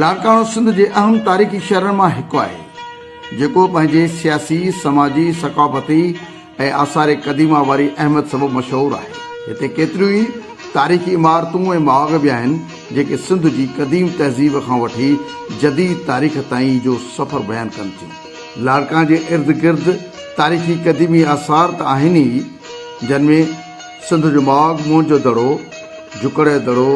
لاڙڪاڻو سنڌ جي اهم تاريخي شهرن مان هڪ آهي، جيڪو پنهنجي سياسي، سماجي، ثقافتي ۽ آثار قديمه واري اهميت سبب مشهور آهي. هتي ڪيتريون ئي تاريخي عمارتون ۽ ماڳ به آهن، جيڪي سنڌ جي قديم تهذيب کان وٺي جديد تاريخ تائين جو سفر بيان ڪن ٿيون. لاڙڪاڻي جي ارد گرد تاريخي قديمي آثار ته آهن ئي، جن ۾ سنڌ جو ماڳ موهن جو دڙو، جکڙي دڙو،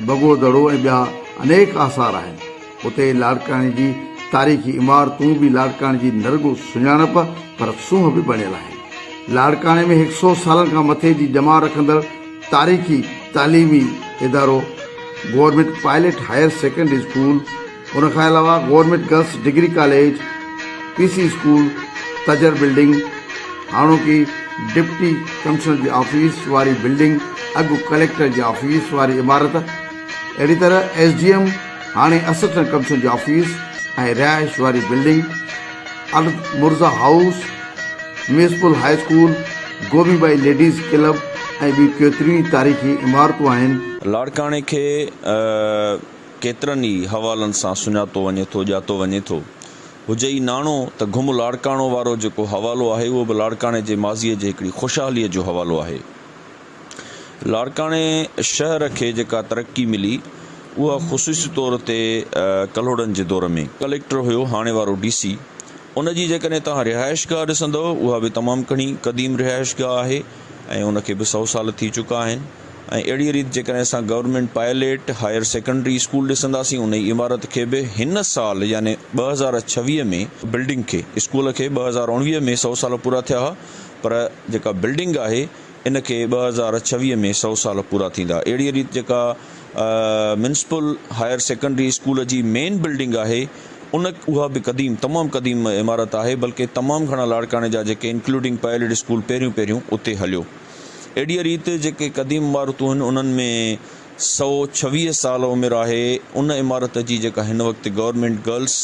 بگو دڙو ۽ ٻيا انيڪ آثار آهن. اتي لاڙڪاڻي جي تاريخي عمارتون به لاڙڪاڻي جي نه رڳو سڃاڻپ پر سونهن به بڻيل آهن. لاڙڪاڻي ۾ هڪ سئو سالن کان مٿي جي ڄمار رکندڙ تاريخي تعليمي ادارو government pilot higher secondary school, ان کان علاوه government girls degree college, P C school, Tajar building, هاڻوڪي ڊپٽي ڪمشنر جي آفيس واري بلڊنگ، اڳ ڪليڪٽر جي آفيس واري عمارت، اهڙي طرح ايس ڊي ايم، هاڻي اسسٽنٽ ڪمشنر جي آفيس ۽ رهائش واري building, Al Mirza house, municipal high school, Gomi Bai ladies club ۽ ٻيون ڪيتريون ئي تاريخي عمارتون آهن. لاڙڪاڻي کي ڪيترن ئي حوالن سان سڃاتو وڃي ٿو، ڄاتو وڃي ٿو. هجئي ناڻو ته گهم لاڙڪاڻو وارو جيڪو حوالو آهي اهو به لاڙڪاڻي جي ماضيء جي هڪڙي خوشحاليء جو حوالو آهي. لاڙڪاڻي شهر کي جيڪا ترقي ملي اها خصوصي طور تي ڪلهوڙن جي دور ۾. ڪليڪٽر هيو هاڻي وارو ڊي سي ان جي جيڪڏهن توهان رهائشگاهه ڏسندؤ اها به تمام گهڻي قديم رهائشگاهه آهي ۽ ان کي به سئو سال ٿي چڪا آهن ۽ اهڙيء ريت جيڪڏهن اسان government pilot higher secondary school ڏسنداسين انهي عمارت کي به هن سال يعني 2026 ۾ بلڊنگ کي اسڪول کي 2019 ۾ سئو سال پورا ٿيا هئا پر جيڪا بلڊنگ آهي ان کي 2026 ۾ سئو سال پورا ٿيندا اهڙيء ريت جيڪا ميونسپل هائير سيڪنڊري اسڪول جي مين بلڊنگ آهي ان اها به قديم تمام قديم عمارت آهي بلڪه تمام گهڻا لاڙڪاڻي جا جيڪي انڪلوڊنگ پائلٽ اسڪول پهريون پهريون اتي هليو. اهڙيء ريت جيڪي قديم عمارتون آهن انهن ۾ 126 سال عمر آهي ان عمارت جي جيڪا هن وقت گورنمينٽ گرلس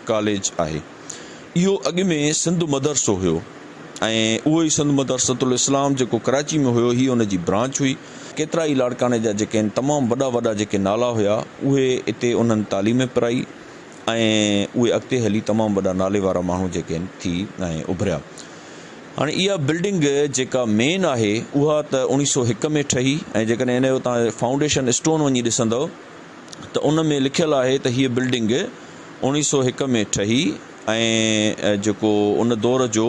ڪاليج آهي. اهو اڳ ۾ سنڌ مدرسو هيو ۽ اهو ئي سنڌ مدرسة الاسلام جيڪو ڪراچي ۾ هيو هي ان جي برانچ هئي. ڪيترا ئي لاڙڪاڻي جا جيڪي آهن تمام وڏا وڏا جيڪي نالا هيا اهي اتي انهن تعليم پرائي ۽ اهي اڳتي هلي تمام وڏا نالي وارا ماڻهو جيڪي آهن ٿي ۽ اڀريا. هاڻي اها بلڊنگ جيڪا مين آهي اها ته اوڻيهه سو هڪ ۾ ٺهي ۽ جيڪڏهن ان جو توهان فائونڊيشن اسٽون وڃي ڏسندؤ ته ان ۾ لکيل آهي ته هيء بلڊنگ اوڻيهه سو هڪ ۾ ٺهي ۽ جيڪو ان دور جو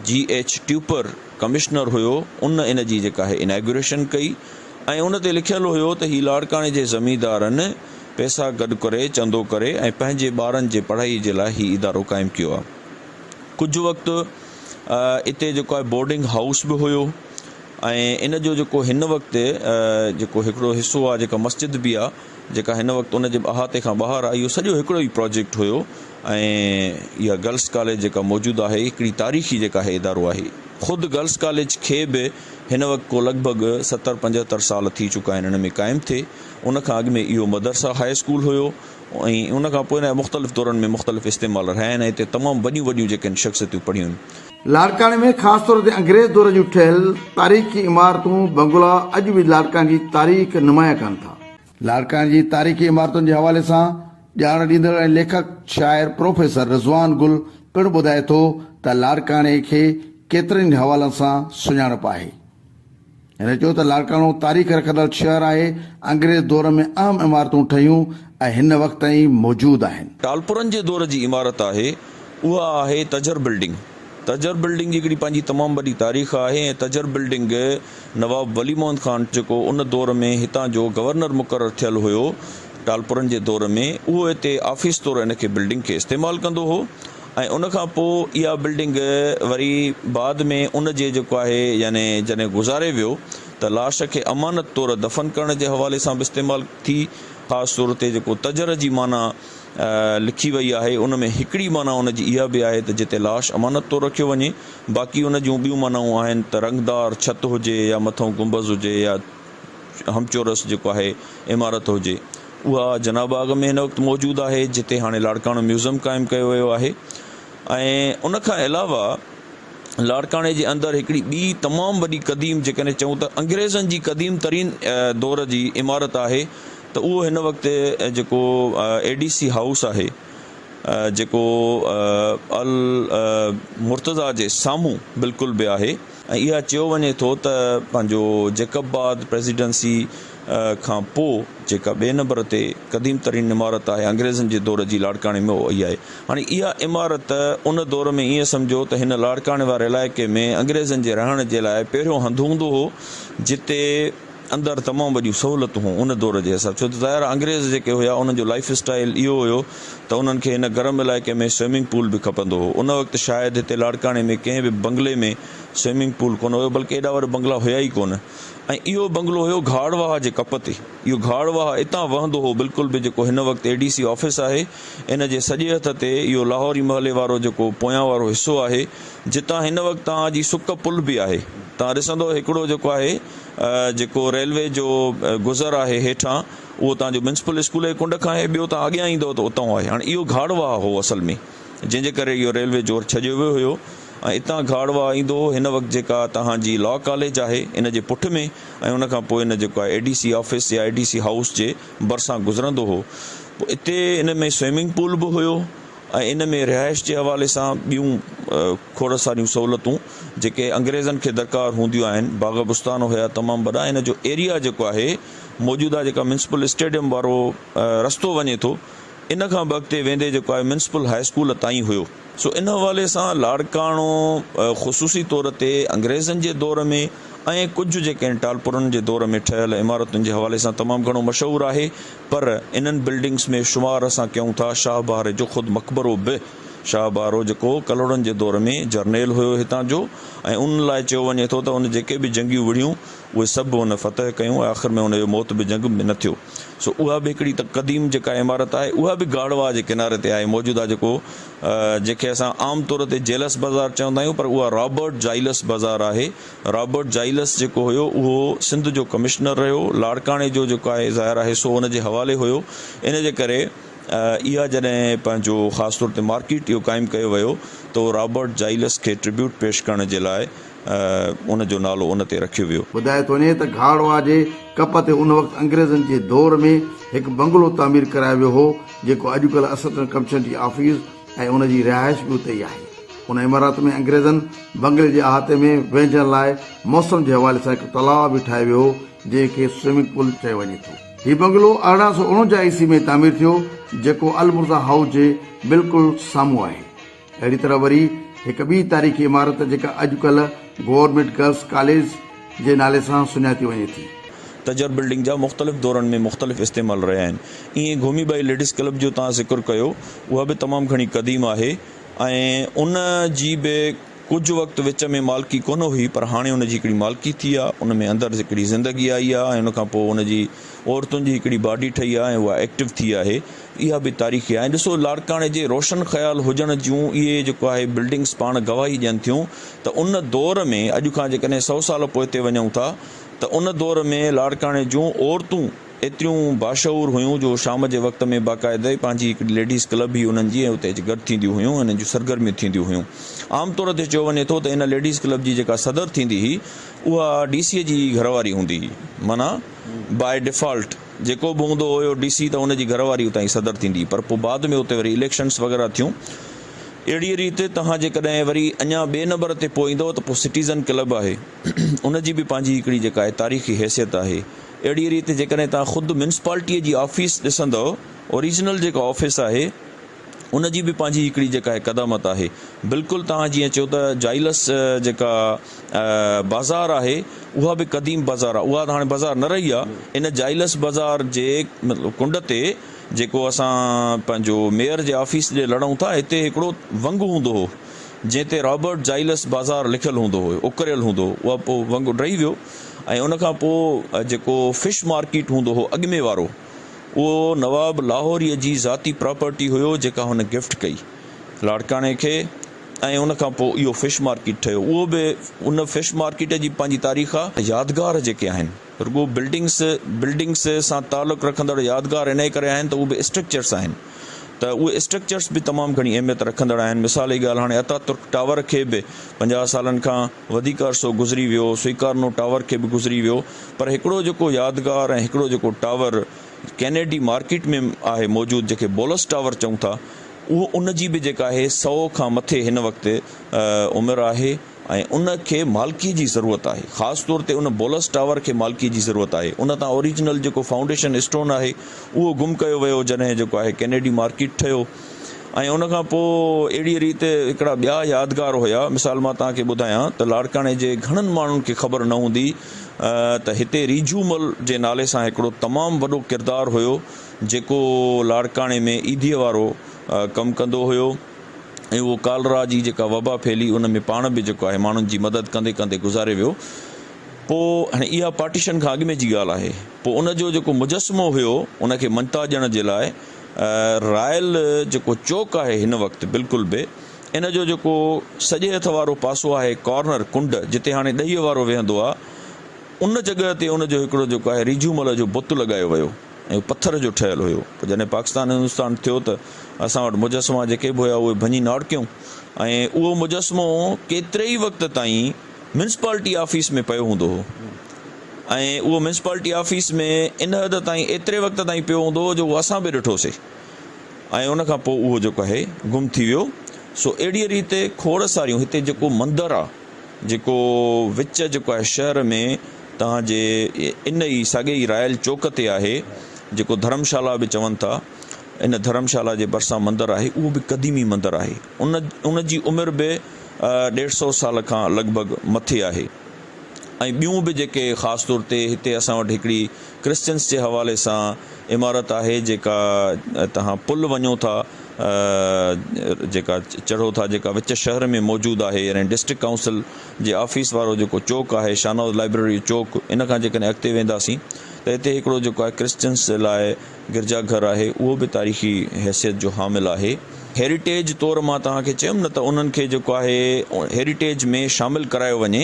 جي ايڇ ٽيوپر ڪمشنر هيو ان ان جي جيڪا آهي اناگوريشن ڪئي ۽ ان تي لکيل هيو ته هي لاڙڪاڻي جي زميندارن پئسا گڏ ڪري چندو ڪري ۽ پنهنجي ٻارن جي پڙهائي جي لاء هي ادارو قائم ڪيو آهي. ڪجهه وقت اتي جيڪو آهي بورڊنگ هائوس به هيو ۽ ان جو جيڪو هن وقت جيڪو هڪڙو حصو آهي جيڪا مسجد به آهي جيڪا هن وقت ان جي احاطي کان ٻاهر آهي اهو سڄو هڪڙو ئي پراجيڪٽ هيو ۽ اها گرلس ڪاليج جيڪا موجود آهي هڪڙي تاريخي جيڪا آهي ادارو آهي خود گرلس ڪاليج کي به هن وقت ڪو لڳ ڀڳ ستر پنجهتر سال ٿي چڪا آهن ان ۾ قائم ٿئي ان کان اڳ ۾ اهو مدرسه هاء اسڪول هيو ۽ ان کان پوء مختلف دورن ۾ مختلف استعمال رهيا آهن ۽ هتي تمام وڏيون وڏيون جيڪي آهن شخصيتون پڙهيون آهن. لاڙڪاڻي ۾ خاص طور تي انگريز دور جون ٺهيل تاريخي عمارتون، بنگلا اڄ به لاڙڪاڻي جي تاريخ نمايان ڪن ٿا. لاڙڪاڻي جي تاريخي عمارتن جي حوالي سان ڄاڻ ڏيندڙ ۽ ليکڪ شاعر پروفيسر رضوان گل پڻ ٻڌائي ٿو ته لاڙڪاڻي کي ڪيترن ئي حوالن سان سڃاڻپ آهي. هن چيو ته لاڙڪاڻو تاريخ رکندڙ شهر آهي، انگريز دور ۾ اهم عمارتون ٺهيون ۽ هن وقت تائين موجود آهن. ٽالپرن جي دور جي عمارت آهي، اها آهي تجر بلڊنگ. تجر بلڊنگ جي هڪڙي پنهنجي تمام وڏي تاريخ آهي ۽ تجر بلڊنگ نواب ولي محمد خان جيڪو ان دور ۾ هتان جو گورنر مقرر ٿيل هيو ٽالپرن جي دور ۾ اهو هتي آفيس طور ان کي بلڊنگ کي استعمال ڪندو هو. ۽ ان کان پوء اها بلڊنگ وري بعد ۾ ان جي جيڪو آهي يعني جڏهن گذاري ويو ته لاش کي امانت طور دفن ڪرڻ جي حوالي سان به استعمال ٿي. خاص طور تي جيڪو تجر جي معنيٰ لکي وئي آهي ان ۾ هڪڙي معنيٰ ان جي اها به آهي ته جتي لاش امانت طور رکيو وڃي باقي ان جون ٻيون معنائون آهن ته رنگدار ڇت هجي يا مٿئون گنبذ هجي يا همچورس جيڪو آهي عمارت هجي. اها جناح باغ ۾ هن وقت موجود آهي جتي هاڻي لاڙڪاڻو ميوزم قائم ڪيو ويو آهي ۽ ان کان علاوه لاڙڪاڻي جي اندر هڪڙي ٻي تمام وڏي قديم جيڪڏهن چئون ته انگريزن جي قديم ترين دور جي عمارت آهي ته اهو هن وقت جيڪو اي ڊي سي هائوس آهي جيڪو المرتضيٰ جي سامهون بلڪل به آهي ۽ اها چيو وڃي ٿو ته پنهنجو جيڪب آباد پريزيڊنسي کان پوء جيڪا ٻئي نمبر تي قديم ترين عمارت آهي انگريزن جي دور جي لاڙڪاڻي ۾ اها اها آهي. هاڻي اها عمارت ان دور ۾ ائين سمجهو ته هن لاڙڪاڻي واري علائقي ۾ انگريزن جي رهڻ جي لاء پهريون هنڌ هوندو هو جتي اندر تمام وڏيون سهولتون هيون ان دور جي حساب ڇو ته ظاهر آهي انگريز جيڪي هيا انهن جو لائيف اسٽائيل اهو هيو ته انهن کي هن گرم علائقي ۾ سوئمنگ پول به کپندو هو ان وقت شايد هتي لاڙڪاڻي ۾ ڪنهن به بنگلي ۾ سوئمنگ پول ڪونه هيو بلڪه ايڏا وڏا بنگلا هيا ئي ڪونه ۽ اهو بنگلو هيو گهاڙ واهه جي ڪپ تي. اهو گهاڙ واهه اتان وهندو هو بلڪل به جيڪو هن وقت اي ڊي سي آفيس آهي ان جي سڄي هٿ تي اهو لاهوري محلي وارو جيڪو پويان وارو حصو آهي جتان هن وقت توهان جي سڪ پل به آهي توهان ڏسندو هڪڙو جيڪو آهي جيڪو ريلوي جو گذر آهي هيٺان اهو توهان جو ميونسپل اسڪول جي ڪنڊ کان آهي ٻيو توهان اڳيان ايندو ته اتان آهي هاڻي اهو گهاڙ واهه هو اصل ۾ جنهن جي ڪري اهو ريلوي جوڙ ڇڏيو ويو هيو ۽ اتان گهاڙ واهه ايندو هو هن وقت جيڪا توهان جي لا ڪاليج آهي ان جي پٺ ۾ ۽ ان کان پوء ان جيڪو آهي اي ڊي سي آفيس يا اي ڊي سي هائوس جي ڀرسان گذرندو هو پوء اتي ان ۾ سوئمنگ پول به هيو ۽ ان ۾ رهائش جي حوالي سان ٻيون کوڙ ساريون سهولتون جيڪي انگريزن کي درڪار هونديون آهن باغ بستان هيا تمام وڏا ان جو ايريا جيڪو آهي موجوده جيڪا ميونسپل اسٽيڊيم وارو رستو وڃي ٿو ان کان به اڳتي ويندي جيڪو آهي ميونسپل هاء اسڪول تائين هيو. سو ان حوالي سان لاڙڪاڻو خصوصي طور تي انگريزن جي دور ۾ ۽ ڪجهه جيڪي آهن ٽالپرن جي دور ۾ ٺهيل عمارتن جي حوالي سان تمام گهڻو مشهور آهي پر انهن بلڊنگس ۾ شمار اسان ڪيون ٿا شاهه بهاري جو خود مقبرو به شاهه بهارو جيڪو ڪلهوڙن جي دور ۾ جرنيل هيو هتان جو ۽ ان لاء چيو وڃي ٿو ته ان جيڪي به جنگيون وڙهيون اهي سڀ هن فتح ڪيون ۽ آخر ۾ هن جو موت به جنگ ۾ نه ٿيو. سو اها به هڪڙي ته قديم جيڪا عمارت آهي اها به گاڙواهه جي ڪناري تي آهي موجوده جيڪو جنهن کي اسان عام طور تي جيلس بازار چوندا آهيون پر اها رابرٽ جائلس بازار آهي. رابرٽ جائلس جيڪو هيو اهو سنڌ جو ڪمشنر رهيو لاڙڪاڻي جو جيڪو آهي ظاهر آهي سو ان جي حوالي هيو ان جي ڪري اها جڏهن پنهنجو خاص طور تي مارڪيٽ اهو قائم ڪيو ويو ته رابرٽ جائلس کي ٽربيوٽ پيش ڪرڻ جي لاء ان جو نالو ان تي رکيو ويو. ٻڌايو ٿو وڃي ته گهاڙ واهه جي ڪپ تي ان وقت انگريزن جي دور ۾ هڪ بنگلو تعمير ڪرايو ويو هو، جيڪو اڄڪلهه اسسٽنٽ ڪمشنر جي آفيس ۽ ان جي رهائش به اتي ئي آهي. ان عمارت ۾ انگريزن بنگلي جي احاطي ۾ وهنجڻ لاء موسم جي حوالي سان هڪ تلاء به ٺاهيو ويو هو، جنهن کي سوئمنگ پول چيو وڃي ٿو. هي بنگلو 1849 عيسوي ۾ تعمير ٿيو، جيڪو المرزا هائوس جي بلڪل سامهون آهي. اهڙي طرح وري هڪ ٻي تاريخي عمارت جيڪا اڄ ڪلهه گورنمينٽ گرلس ڪاليج جي نالي سان سڃاتي وڃي ٿي. تجر بلڊنگ جا مختلف دورن ۾ مختلف استعمال رهيا آهن. ائين گهومي ٻائي ليڊيز ڪلب جو توهان ذڪر ڪيو اها به تمام گهڻي قديم آهي ۽ ان جي به ڪجهه وقت وچ ۾ مالڪي ڪونه هئي پر هاڻي ان جي هڪڙي مالڪي ٿي آهي ان ۾ اندر هڪڙي زندگي آئي آهي ۽ ان کان پوء ان جي عورتن جي هڪڙي باڊي ٺهي آهي ۽ اها ايڪٽو ٿي آهي اها به تاريخي آهي ۽ ڏسو لاڙڪاڻي جي روشن خيال هجڻ جون اهي جيڪو آهي بلڊنگس پاڻ گواهي ڏين ٿيون ته ان دور ۾ اڄ کان جيڪڏهن سئو سال پوئتي وڃون ٿا ته ان دور ۾ لاڙڪاڻي جون عورتون ايتريون باشعور هيون جو شام جي وقت ۾ باقاعده پنهنجي هڪڙي ليڊيز ڪلب هئي انهن جي ۽ اتي اچي گڏ ٿينديون هيون ۽ انهن جون سرگرميون ٿينديون هيون عام طور تي چيو وڃي ٿو ته ان ليڊيز ڪلب جي جيڪا صدر ٿيندي هئي اها ڊي سي جي گهر واري هوندي هئي معنيٰ باء ڊيفالٽ جيڪو به هوندو هيو ڊي سي ته ان جي گهر واري اتان جي صدر ٿيندي هئي پر پوء بعد ۾ اتي وري اليڪشنس وغيره ٿيون اهڙي ريت توهان جيڪڏهن وري اڃا ٻئي نمبر تي پوء ايندو ته پوء سٽيزن ڪلب آهي ان جي به پنهنجي هڪڙي جيڪا آهي تاريخي حيثيت آهي اهڙيء ريت جيڪڏهن توهان خود ميونسپالٽيء جي آفيس ڏسندؤ، اوريجنل جيڪا آفيس آهي، ان جي به پنهنجي هڪڙي جيڪا آهي قدامت آهي. بلڪل توهان جيئن چيو ته جائلس جيڪا بازار آهي، اها به قديم بازار آهي. اها ته هاڻي بازار نه رهي آهي. ان جائلس بازار جي مطلب ڪنڊ تي جيڪو اسان پنهنجو ميئر جي آفيس ڏي لڙون ٿا، هتي هڪڙو ونگ هوندو هو، جنهن تي رابرٽ جائلس بازار لکيل هوندو هو، اڪريل هوندو هو. اها پوء ونگ ڊهي ويو. ۽ ان کان پوء جيڪو فش مارڪيٽ هوندو هو اڳ ۾ وارو اهو نواب لاهوريء جي ذاتي پراپرٽي هيو جيڪا هن گفٽ ڪئي لاڙڪاڻي کي ۽ ان کان پوء اهو فش مارڪيٽ ٺهيو اهو به ان فش مارڪيٽ جي پنهنجي تاريخ آ. يادگار جيڪي آهن رڳو بلڊنگس بلڊنگس سان تعلق رکندڙ يادگار انهيء ڪري آهن ته اهي به اسٽرڪچرس آهن ته اهي اسٽرڪچرس به تمام گهڻي اهميت رکندڙ آهن مثال جي ڳالهه هاڻي اتاترڪ ٽاور کي به 50 سالن کان وڌيڪ عرصو گذري ويو، سوئيڪارنو ٽاور کي به گذري ويو، پر هڪڙو جيڪو يادگار ۽ هڪڙو جيڪو ٽاور ڪينيڊي مارڪيٽ ۾ آهي موجود جنهن کي بولس ٽاور چئون ٿا اهو ان جي به جيڪا آهي سئو کان مٿي هن وقت عمر آهي ۽ ان کي مالڪي جي ضرورت آهي خاص طور تي ان بولس ٽاور کي مالڪي جي ضرورت آهي ان تان اوريجنل جيڪو فائونڊيشن اسٽون آهي اهو گم ڪيو ويو جڏهن جيڪو آهي ڪينيڊي مارڪيٽ ٺهيو ۽ ان کان پوء اهڙي ريت هڪڙا ٻيا يادگار هيا مثال مان توهان کي ٻڌايان ته لاڙڪاڻي جي گهڻن ماڻهن کي خبر نه هوندي ته هتي ريجهو مل جي نالي سان هڪڙو تمام وڏو ڪردار هيو جيڪو لاڙڪاڻي ۾ ايڌيء وارو ڪم ڪندو هيو ۽ اهو ڪالرا جي جيڪا وبا ڦهلي ان ۾ پاڻ به جيڪو آهي ماڻهن جي مدد ڪندي ڪندي گذاري ويو. پوء هاڻي اها پارٽيشن کان اڳ ۾ جي ڳالهه آهي. پوء ان جو جيڪو مجسمو هيو ان کي مڃتا ڏيڻ جي لاء رائل جيڪو چوڪ آهي هن وقت بلڪل به ان جو جيڪو سڄي هٿ وارو پاسو آهي ڪارنر ڪنڊ جتي هاڻي ڏهي وارو ويهندو آهي ان جڳهه تي ان جو هڪڙو جيڪو آهي ريجهو مل جو بت لڳايو ويو. ۽ پٿر جو ٺهيل هيو. پوء جڏهن پاڪستان هندستان ٿيو ته اسان وٽ مجسما جيڪي به هيا اهي ڀڃي ناڙ ڪيون ۽ اهو مجسمو ڪيتري ئي وقت تائين ميونسپالٽي آفيس ۾ پيو هوندو هو ۽ اهو ميونسپالٽي آفيس ۾ ان حد تائين ايتري وقت تائين پيو هوندو هو جو اهو اسان به ڏٺوسي ۽ ان کان پوء اهو جيڪو آهي گم ٿي ويو. سو اهڙيء ريت کوڙ ساريون هتي جيڪو مندر آ جيڪو وچ جيڪو آهي شهر ۾ توهان جي ان ئي ساڳي ئي رائل چوڪ تي آهي جيڪو ڌرمشالا به چون ٿا ان ڌرمشالا جي ڀرسان مندر آهي اهو به قديمي مندر آهي ان ان جي عمر به ڏيڍ سئو سال کان لڳ ڀڳ مٿي آهي ۽ ٻيون به جيڪي خاص طور تي هتي اسان وٽ هڪڙي ڪرسچنس جي حوالي سان عمارت آهي جيڪا توهان پل وڃو ٿا جيڪا چڙهو ٿا جيڪا وچ شهر ۾ موجود آهي يعني ڊسٽرڪٽ ڪائونسل جي آفيس وارو جيڪو چوڪ آهي شاهنواز لائبريري چوڪ ان کان جيڪڏهن اڳتي وينداسين ته هتي هڪڙو جيڪو آهي ڪرسچنس جي لاء گرجا گهر آهي اهو به تاريخي حيثيت جو حامل آهي. هيريٽيج طور مان توهان کي چيم نه ته انهن کي جيڪو آهي هيريٽيج ۾ شامل ڪرايو وڃي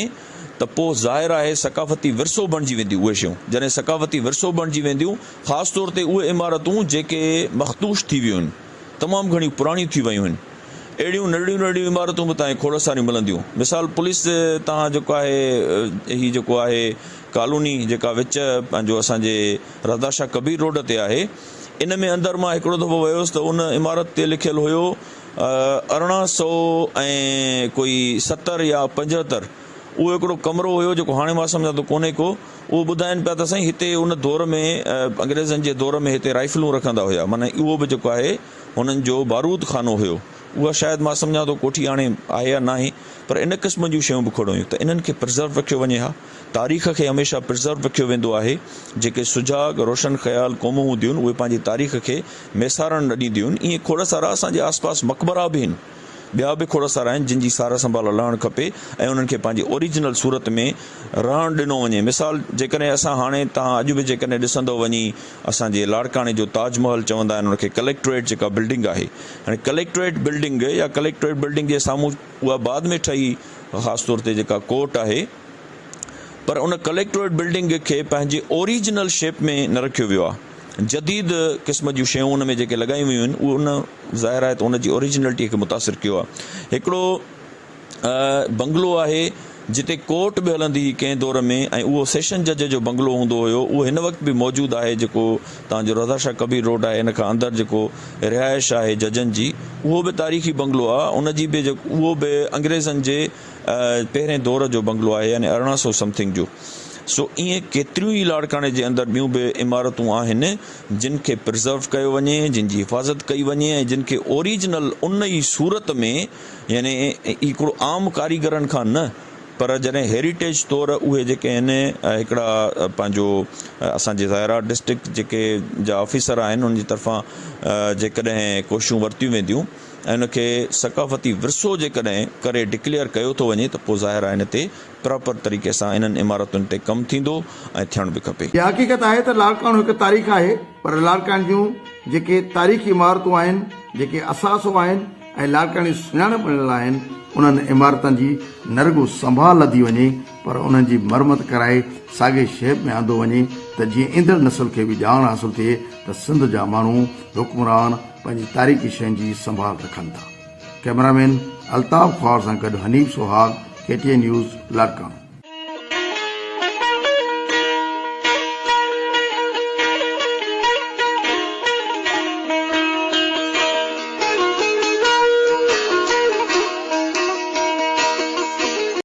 ته پوء ظاهر آهي ثقافتي ورثو بڻجي وينديون اهي شيون جڏهن ثقافتي ورثو بڻجي وينديون خاص طور تي اهي عمارتون جيڪي مخدوش ٿي ويون آهن، تمام گهڻيون پراڻيون ٿي ويون آهن. اهڙيون ننڍڙيون ننڍڙيون عمارتون به توهان کي کوڙ ساريون ملنديون. مثال پوليس توهان جيڪو آهي هي جيڪو آهي ڪالوني جيڪا وچ پنهنجو اسان جي رضا شاهه ڪبير روڊ تي آهي ان ۾ اندر مان هڪڙو دفعو ويو هوس ته ان عمارت تي لکيل هيو 1800 ۽ ڪوئي 70 يا 75 اهو هڪڙو ڪمرو هيو جيڪو هاڻي مان سمجهان ٿو ڪونهي ڪو. اهو ٻڌائين پيا ته سائين هتي ان دور ۾ انگريزن جي دور ۾ هتي رائفلون رکندا هيا معنيٰ اهو به جيڪو آهي هنن جو بارود خانو هيو. اها شايد مان سمجهان ٿو ڪوٺي هاڻي آهي يا ناهي پر ان قسم جون شيون به کوڙ هيون ته انهن کي پرزرو رکيو وڃي ها. تاريخ کي هميشه پرزرو رکيو ويندو آهي. جيڪي سجاڳ روشن خيال قومون هونديون آهن اهي پنهنجي تاريخ کي ميسارڻ نه ڏينديون آهن. ائين کوڙ سارا اسان جي آس پاس مقبرا به آهن. ٻيا به کوڙ سارا آهن جن جي سار سنڀال لهڻ کپي ۽ انهن کي پنهنجي اوريجنل صورت ۾ رهڻ ڏنو وڃي مثال جيڪڏهن اسان هاڻي توهان اڄ به جيڪڏهن ڏسندو وڃي اسان جي لاڙڪاڻي جو تاج محل چوندا آهن ان کي ڪليڪٽريٽ جيڪا بلڊنگ آهي هاڻي ڪليڪٽريٽ بلڊنگ يا ڪليڪٽريٽ بلڊنگ جي سامهون اها بعد ۾ ٺهي خاص طور تي جيڪا ڪورٽ آهي پر ان ڪليڪٽوريٽ بلڊنگ کي پنهنجي اوريجنل شيپ ۾ نه رکيو ويو آهي. جديد قسم جون شيون ان ۾ جيڪي لڳايون ويون آهن اهي ان ظاهر آهي ته ان جي اوريجنلٽي کي متاثر ڪيو آهي. هڪڙو بنگلو آهي جتي ڪورٽ به هلندي هئي ڪنهن دور ۾ ۽ اهو سيشن جج جو بنگلو هوندو هيو اهو هن وقت به موجود آهي جيڪو تان جو رضا شاهه ڪبير روڊ آهي ان کان اندر جيڪو رهائش آهي ججن جي اهو به تاريخي بنگلو آهي ان جي به اهو به انگريزن جي پهرين دور جو بنگلو آهي يعني 1800 سمٿنگ جو. سو ائين ڪيتريون ئي لاڙڪاڻي جي اندر ٻيون به عمارتون آهن جن کي پرزرو ڪيو وڃي، جن جي حفاظت ڪئي وڃي ۽ جن کي اوريجنل ان ئي صورت ۾ يعني هڪڙو عام ڪاريگرن کان نه پر جڏهن هيريٽيج طور اهي جيڪي آهن هڪڙا پنهنجو اسان جي ظاهر آهي ڊسٽرڪٽ جيڪي جا آفيسر آهن انهن جي طرفان جيڪڏهن ڪوششون ورتيون وينديون ۽ ان کي ثقافتي ورثو جيڪڏهن ڪري ڊڪليئر ڪيو ٿو وڃي ته پوء ظاهر آهي ان تي پراپر طريقي سان انهن عمارتن تي ڪم ٿيندو ۽ ٿيڻ به کپي. اها حقيقت آهي ته لاڙڪاڻو هڪ تاريخ آهي پر لاڙڪاڻي جون جيڪي تاريخي عمارتون آهن، جيڪي اثاثو آهن ۽ لاڙڪاڻي جي سڃاڻپ بڻيل آهن، انهن عمارتن جي نه رڳو سنڀال لڌي وڃي پر انهن جي مرمت ڪرائي ساڳئي شيپ ۾ آندو وڃي ته جيئن ايندڙ نسل کي به ڄاڻ حاصل ٿئي ته سنڌ جا ماڻهو، حڪمران، پنهنجي تاريخي شين جي سنڀال رکن ٿا. ڪئميرا مين الطاف خوار سان گڏ Hanif Sohag, K T N news, Larkana.